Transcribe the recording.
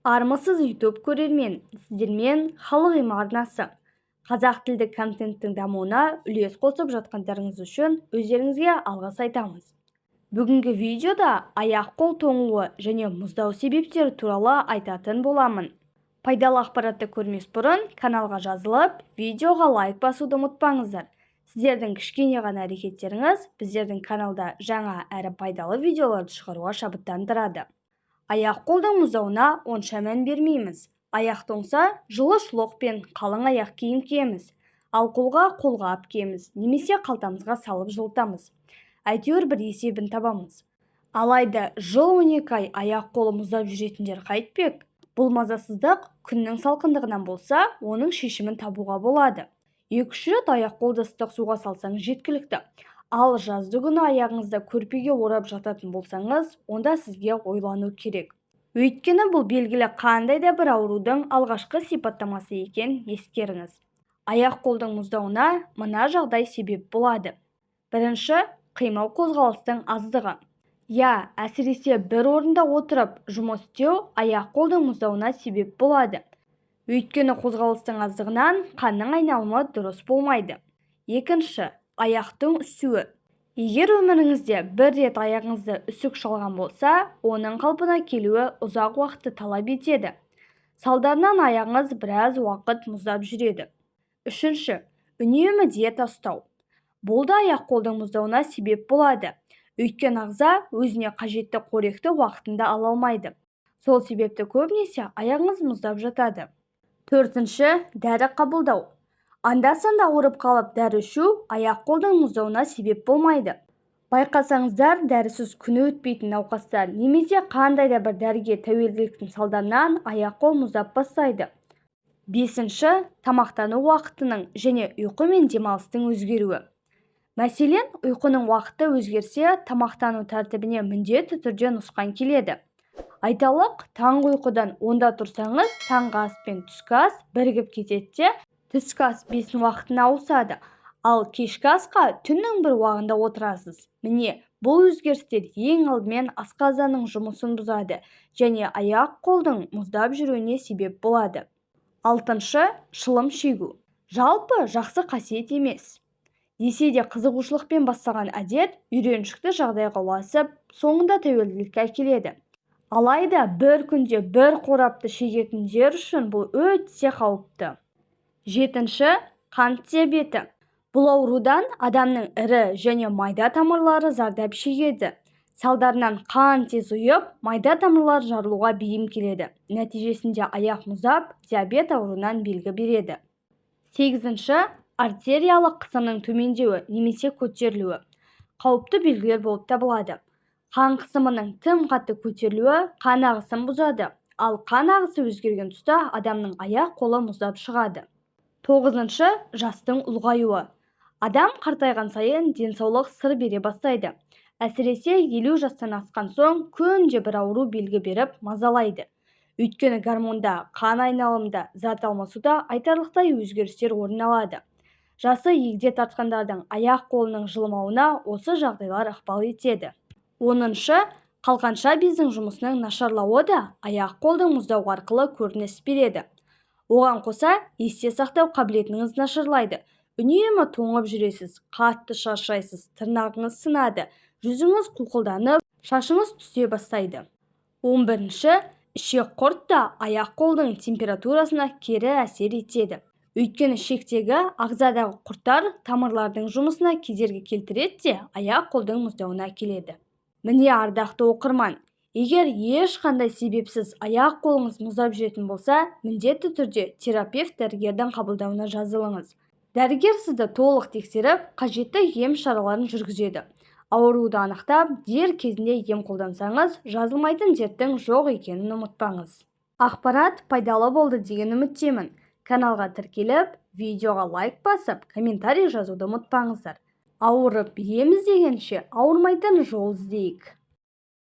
Армысыз, YouTube көрермен! Сіздермен Халық емі арнасы. Қазақ тілді контенттің дамуына үлес қосып жатқандарыңыз үшін өздеріңізге алғыс айтамыз. Бүгінгі видеода аяқ-қол тоңуы және мұздау себептері туралы айтатын боламын. Пайдалы ақпаратты көрмес бұрын каналға жазылып, видеоға лайк басуды ұмытпаңыздар. Сіздердің кішкене ғана әрекеттеріңіз біздердің каналда жаңа әрі пайдалы видеоларды шығаруға шабыттандырады. Аяқ-қолдың мұздауына онша мән бермейміз. Аяқ тоңса, жылы шұлық пен қалың аяқ киім киеміз. Ал қолға қолғап киеміз немесе қалтамызға салып жылытамыз. Әйтеуір бір есебін табамыз. Алайда жыл 12 ай аяқ-қолы мұздап жүретіндер қайтпек? Бұл мазасыздық күннің салқындығынан болса, оның шешімін табуға болады. 2-3 рет аяқ-қолды ыстық суға салсаңыз, жеткілікті. Ал жазды күні аяғыңызды көрпеге орап жататын болсаңыз, онда сізге ойлану керек. Өйткені бұл белгілі қандай да бір аурудың алғашқы сипаттамасы екен, ескеріңіз. Аяқ-қолдың мұздауына мына жағдай себеп болады. Бірінші, қимыл қозғалыстың аздығы. Иә, әсіресе бір орында отырып жұмыс істеу аяқ-қолдың мұздауына себеп болады. Өйткені қозғалыстың аздығынан қанның айналымы дұрыс болмайды. Екінші, аяқтың үсуі. Егер өміріңізде бір рет аяғыңызды үсік шалған болса, оның қалпына келуі ұзақ уақытты талап етеді. Салдарынан аяғыңыз біраз уақыт мұздап жүреді. Үшінші, үнемі диета ұстау. Бұл да аяқ-қолдың мұздауына себеп болады. Өйткені ағза өзіне қажетті қоректі уақытында ала алмайды. Сол себепті көбінесе аяғыңыз мұздап жатады. Төртінші, дәрі қабылдау. Анда-санда ауырып қалып дәрі ішу аяқ-қолдың мұздауына себеп болмайды. Байқасаңыздар, дәрісіз күні өтпейтін науқастар немесе қандай да бір дәріге тәуелділіктің салдарынан аяқ-қол мұздап бастайды. Бесінші, тамақтану уақытының және ұйқы мен демалыстың өзгеруі. Мәселен, ұйқының уақыты өзгерсе, тамақтану тәртібіне міндетті түрде нұқсан келеді. Айталық, таңғы ұйқыдан 10-да тұрсаңыз, таңғы ас пен түскі ас бірігіп кетеді де, түскі ас бесін уақытына ауысады. Ал кешкі асқа түннің бір уағында отырасыз. Міне, бұл өзгерістер ең алдымен асқазанның жұмысын бұзады және аяқ-қолдың мұздап жүруіне себеп болады. Алтыншы, шылым шегу. Жалпы жақсы қасиет емес. Десе де, қызығушылықпен басталған әдет үйреншікті жағдайға ұласып, соңында тәуелділікке әкеледі. Алайда бір күнде бір қорапты шегетіндер үшін бұл өте қауіпті. Жетінші, қант диабеті. Бұл аурудан адамның ірі және майда тамырлары зардап шегеді. Салдарынан қан тез ұйып, майда тамырлар жарылуға бейім келеді. Нәтижесінде аяқ мұздап, диабет ауруынан белгі береді. Сегізінші, артериялық қысымның төмендеуі немесе көтерілуі қауіпті белгілер болып табылады. Қан қысымының тым қатты көтерілуі қан ағысын бұзады. Ал қан ағысы өзгерген тұста адамның аяқ-қолы мұздап шығады. Тоғызыншы, жастың ұлғаюы. Адам қартайған сайын денсаулық сыр бере бастайды. Әсіресе 50 жастан асқан соң күнде бір ауру белгі беріп мазалайды. Өйткені гормонда, қан айналымында, зат алмасуда айтарлықтай өзгерістер орын алады. Жасы егде тартқандардың аяқ-қолының жылымауына осы жағдайлар ықпал етеді. 10-шы, қалқанша бездің жұмысының нашарлауы да аяқ-қолдың мұздауы арқылы көрініс береді. Оған қоса, есте сақтау қабілетіңіз нашарлайды. Үнемі тоңып жүресіз, қатты шаршайсыз, тырнағыңыз сынады, жүзіңіз қуқылданып, шашыңыз түсе бастайды. 11-ші, ішек құрт та аяқ-қолдың температурасына кері әсер етеді. Өйткені ішектегі, ағзадағы құрттар тамырлардың жұмысына кедергі келтіреді де, аяқ-қолдың мұздауына әкеледі. Міне, ардақты оқырман, егер ешқандай себепсіз аяқ-қолыңыз мұздап жүретін болса, міндетті түрде терапевт дәрігердің қабылдауына жазылыңыз. Дәрігер сізді толық тексеріп, қажетті ем шараларын жүргізеді. Ауруды анықтап, дер кезінде ем қолдансаңыз, жазылмайтын дерттің жоқ екенін ұмытпаңыз. Ақпарат пайдалы болды деген үміттемін. Каналға тіркеліп, видеоға лайк басып, комментарий жазуды ұмытпаңыздар. Ауырып ем іздегенше, ауырмайтын жол іздейік.